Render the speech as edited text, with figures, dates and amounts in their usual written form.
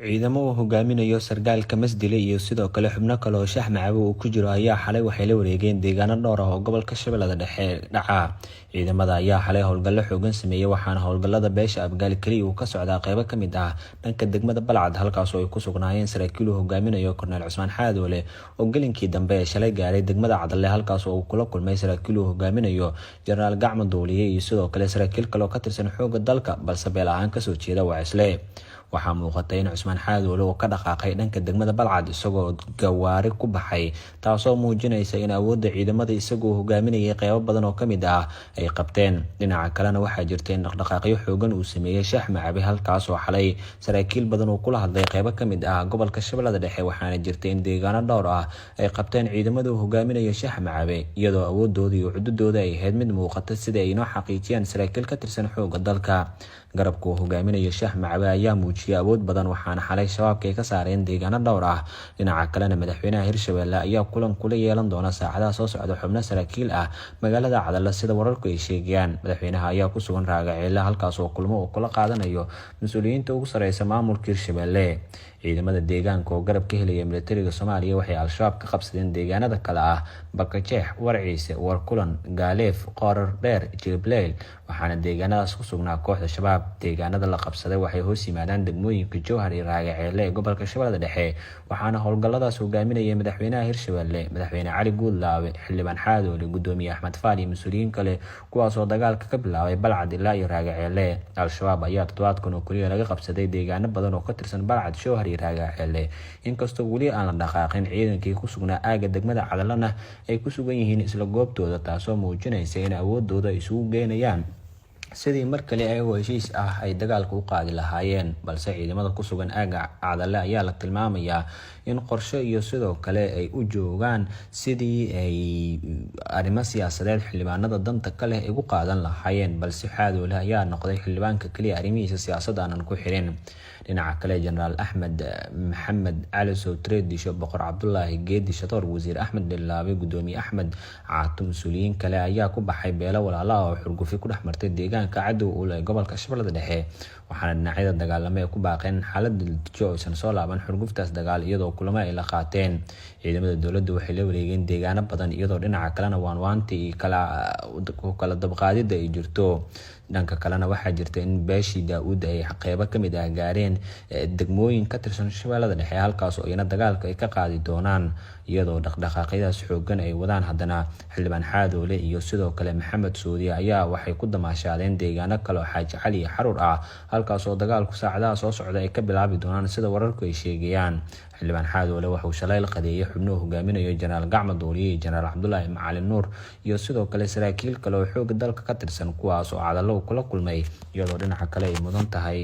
Ciidamo uu hogaaminayo sargaalka Masdile iyo sidoo kale xubno kale oo Shax Macabe uu ku jiro ayaa xalay waxay la wareegeen deegaano dhowr ah oo gobolka Shabeellada Dhexe dhaca. Ciidamada ayaa xalay howlgallo xoogan sameeyay, waxaana howlgallada beesha Abgaal kaliya uu ka socdaa qeybo ka mid ah dhanka degmada Balcad, halkaas oo ay ku sugnaayeen saraakiil uu hogaaminayo Korneyl Cusmaan Xaadoole oo gelinkii dambe ee shalay gaaray degmada Cadale, halkaas oo uu kula kulmay saraakiil uu hogaaminayo Jenaraal Gacmo Duuliye iyo sidoo kale saraakiil kale oo ka tirsan xoogga dalka, balse beel ahaan kasoo jeeda Wacisle. Waxaa muuqata in Cusmaan Xaadoole uu ka dhaqaaqay dhanka degmada Balcad isagoo gawaari ku baxay, taasoo muujinaysa in awoodda ciidamada isagoo hogaaminayay qeybo badan oo kamid ah ay qabteen. Dhinaca kalena, waxaa jirta in dhaqdhaqaaqyo xoogan uu sameeyey Shax Macabe, halkaas oo xalay saraakiil badan uu kula hadlay qeybo kamid ah gobolka Shabeellada Dhexe, waxaana jirta in deegaano dhowr ah ay qabteen ciidamada uu hogaaminayo Shax Macabe, iyadoo awoodooda iyo cududooda ay ahayd mid muuqata, sida ay inoo xaqiijiyaan saraakiil ka tirsan xoogga dalka. Garabka uu hogaaminayo Shax Macabe ayaa muujiyay awood badan, waxaana xalay Shabaabka ay ka saareen deegaano dhowr ah. Dhinaca kalena, madaxweynaha Hirshabelle ayaa kulan kula yeelan doona saacadaha soo socda xubno saraakiil ah magaalada Cadale, sida wararku ay sheegayaan. Madaxweynaha ayaa ku sugan Raagaceelle, halkaas oo kulmo uu kula qaadanayo mas-uuliyiinta ugu sareysa maamulka Hirshabelle. Ciidamada deegaanka oo garab ka helaya militariga Soomaaliya waxay Al-Shabaab ka qabsadeen deegaanada kale ah Bakajeex, Warciise, Warkulan, Gaaleef, Qorar Dheer, Jilibleyl, waxaana deegaanadaas ku sugnaa kooxda Shabaab. Deegaanada la qabsaday waxay hoos yimaadaan degmooyinka Jowhar iyo Raagaceelle ee gobolka Shabeellada Dhexe, waxaana howlgalladaas hogaaminaya madaxweynaha Hirshabelle, Madaxweyne Cali Guudlaawe, Xildhibaan Xaadoole, Gudoomiye Axmed Faal iyo mas-uuliyiin kale, kuwaasoo dagaalka ka bilaabay Balcad ilaa iyo Raagaceelle. Al-Shabaab ayaa toddobaadkan oo keliya laga qabsaday deegaano badan oo ka tirsan Balcad, Jowhar iyo Raagaceelle, inkastoo weli aan la dhaqaaqin. Ciidankii ku sugnaa aagga degmada Cadalana ay ku sugan yihiin isla goobtooda, taasoo muujinaysa in awoodooda ay isugu geynayaan sidii mar kale ayagoo heshiis ah ay dagaalka u qaadi lahaayeen. Balse ciidamada ku sugan aagga Cadale ayaa la tilmaamayaa in qorshe iyo sidoo kale ay u joogaan sidii ay arrimo siyaasadeed xildhibaanada danta kale ugu qaadan lahaayeen, balse Xaadoole ayaa noqday xildhibaanka kaliya arrimihiisa siyaasadda aanan ku xirin. Dhinaca kale, Jenaraal Axmed Maxamed Cali Sowtreedisho, Boqor Cabdulaahi Geedi Shatoor, Wasiir Axmed Dhilaabe, Gudoomiye Axmed Caato, mas-uuliyiin kale ayaa ku baxay beelo walaalaha oo xurgufi ku dhex martay deegaanka Cadow Uul ee gobolka Shabeellada Dhexe, waxaana dhinacyada dagaalame ay ku baaqeen in xaaladda la dejiyo, aysan soo laaban xurguftaas dagaal, iyadoo kulamo ay la qaateen. Ciidamada dowladda waxay la wareegeen deegaano badan, iyadoo dhinaca kalena waanwaanti iyo kala dabqaadida ay jirto. Dhanka kalena, waxaa jirta in beeshii Daa-uud ay qeybo kamid ah gaareen degmooyin ka tirsan Shabeellada Dhexe, halkaas oo iyana dagaalka ay ka qaadi doonaan, iyadoo dhaqdhaqaaqyadaas xoogan ay wadaan. Haddana Xildhibaan Xaadoole iyo sidoo kale Maxamed Soodiye ayaa waxay ku damaashaadeen deegaano kale oo Xaaji Cali iyo Xaruur ah, halkaas oo dagaalku saacadaha soo socda ay ka bilaabi doonaan, sida wararku ay sheegayaan. Xildhibaan Xaadoole waxauu shalay la qadeeyay xubnuhu hogaaminayo Jenaraal Gacmo Duuliye iyo Jenaraal Cabdulaahi Macalin Nuur iyo sidoo kale saraakiil kale oo xooga dalka ka tirsan, kuwaas oo Cadalo kula kulmay, iyadoo dhinaca kale ay mudan tahay.